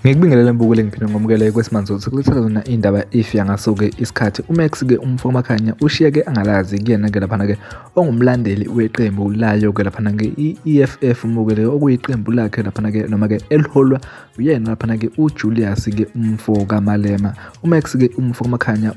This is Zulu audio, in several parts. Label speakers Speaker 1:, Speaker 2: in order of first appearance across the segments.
Speaker 1: Ngikubingelele mbukeli, ngiphinde ngomukele kwesimanzotho kulethela zona indaba ifika ngaso-ke isikhathi. UMax-ke umfo kaMakhanya ushiye-ke angalazi kuyena-ke laphana-ke ongumlandeli weqembu layo-ke laphana-ke i-EFF mbukeli, okuyiqembu lakhe laphana-ke noma-ke eliholwa uyena laphana-ke uJulius-ke umfo kaMalema. UMax-ke umfo kaMakhanya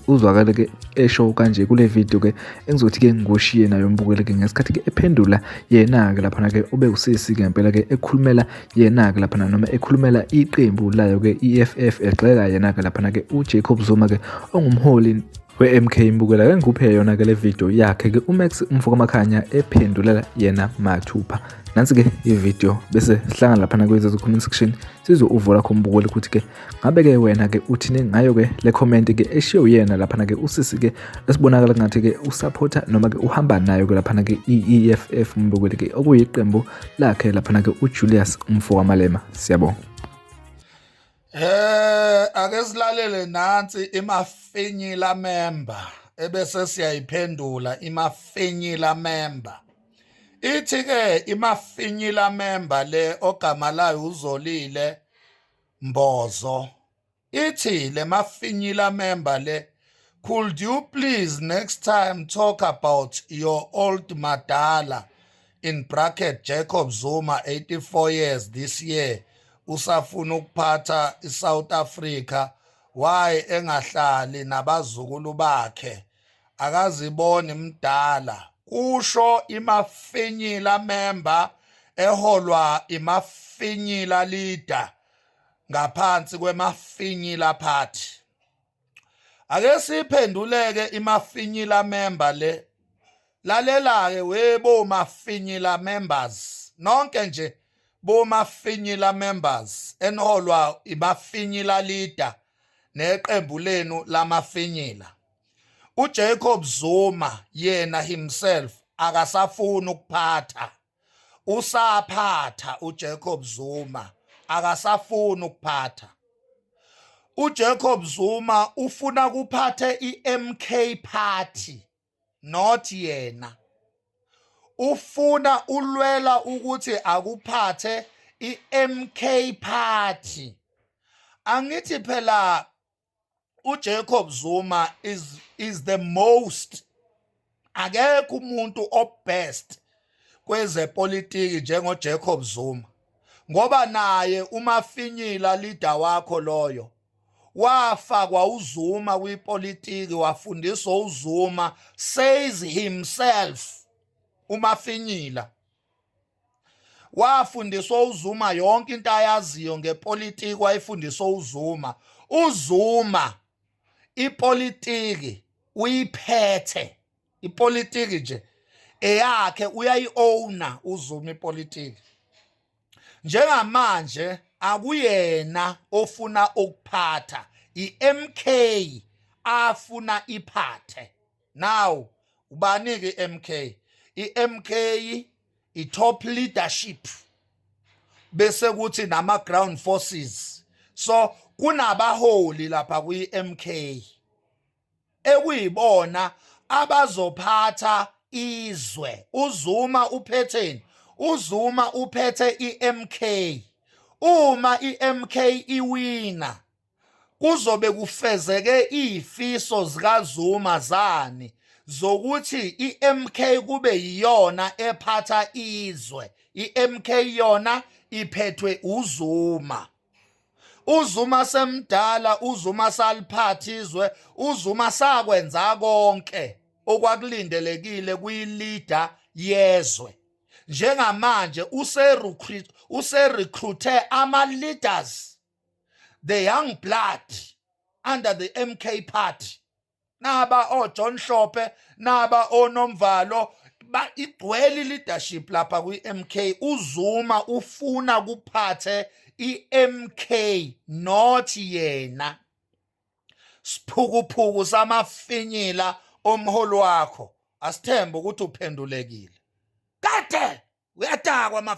Speaker 1: uzwakale-ke esho kanje kule video-ke engizothi-ke ngoshiye nayo mbukeli-ke ngesikhathi-ke ephendula yena-ke laphana-ke ube usisi-ke ngempela-ke ekhulumela yena-ke laphana noma ekhulumela iqembu layo-ke i-EFF, egxeka yena-ke laphana-ke uJacob Zuma-ke ongumholi we-MK. Mbukela ke ngikuphe yona-ke le video yakhe-ke uMax umfo kaMakhanya ephendulela yena mathupha. Nansi-ke ividiyo, bese sihlangana laphana kwezo comment section, sizwe uvo lakho mbukeli ukuthi-ke ngabe-ke wena-ke uthini ngayo-ke le comment-ke eshiye uyena laphana-ke usisi-ke esibonakala ngathi-ke usaphotha noma-ke uhamba nayo-ke laphana-ke i-EFF mbukeli-ke okuyiqembu lakhe laphana-ke uJulius umfo kaMalema. Siyabonga.
Speaker 2: Ake silalele nansi imafinyila member ebese siyayiphendula imafinyila member. Ithi ke imafinyila member le ogama layo uZolile Mbozo. Ithi le mafinyila member le, could you please next time talk about your old madala in bracket Jacob Zuma, 84 years this year, usafuna ukuphatha iSouth Africa, why engahlali nabazukulu bakhe, akaziboni mdala? Kusho imafinyila member eholwa imafinyila leader ngaphansi kwemafinyila party. Ake siphenduleke imafinyila member le. Lalela ke webo mafinyila members, nonke nje bomafinyila members eniholwa imafinyila leader neqembu lenu lamafinyila. uJacob Zuma yena himself akasafuni ukuphatha, usaphatha. uJacob Zuma akasafuni ukuphatha. uJacob Zuma ufuna kuphathe iMK Party, not yena. Ufuna, ulwela ukuthi akuphathe iMK Party. Angithi phela uJacob Zuma is the most, akekho umuntu obest kwezepolitiki njengoJacob Zuma, ngoba naye umafinyila leader wakho loyo wafakwa uZuma kwipolitiki, wafundiswa uZuma, says himself umafinyila. Wafundiswa uZuma yonke into ayaziyo ngepolitiki, wayifundiswa uZuma. uZuma ipolitiki uyiphethe, ipolitiki nje eyakhe, uyayi-owna uZuma ipolitiki. Njengamanje akuyena ofuna ukuphatha, i-MK afuna iphathe. Now ubani-ke i-MK? I-MK i-top leadership, bese kuthi nama ground forces. So kunabaholi lapha kwi-MK ekuyibona abazophatha izwe. uZuma uphetheni? uZuma uphethe iMK. Uma iMK iwina, kuzobe kufezeke izifiso zikaZuma zani zokuthi iMK kube yiyona ephatha izwe. iMK yona iphethwe uZuma. uZuma semdala, uZuma saliphatha izwe, uZuma sakwenza konke okwakulindelekile kuyi-leader yezwe. Njengamanje use-recruite ama-leaders, the young blood under the MK Party, naba oJohn Hlophe, naba oNomvalo, ba igcwele leadership lapha kwi-MK. uZuma ufuna kuphathe iMK, not yena. Siphukuphuku samafinyila omholi wakho, asithembe ukuthi uphendulekile. Kade uyadakwa.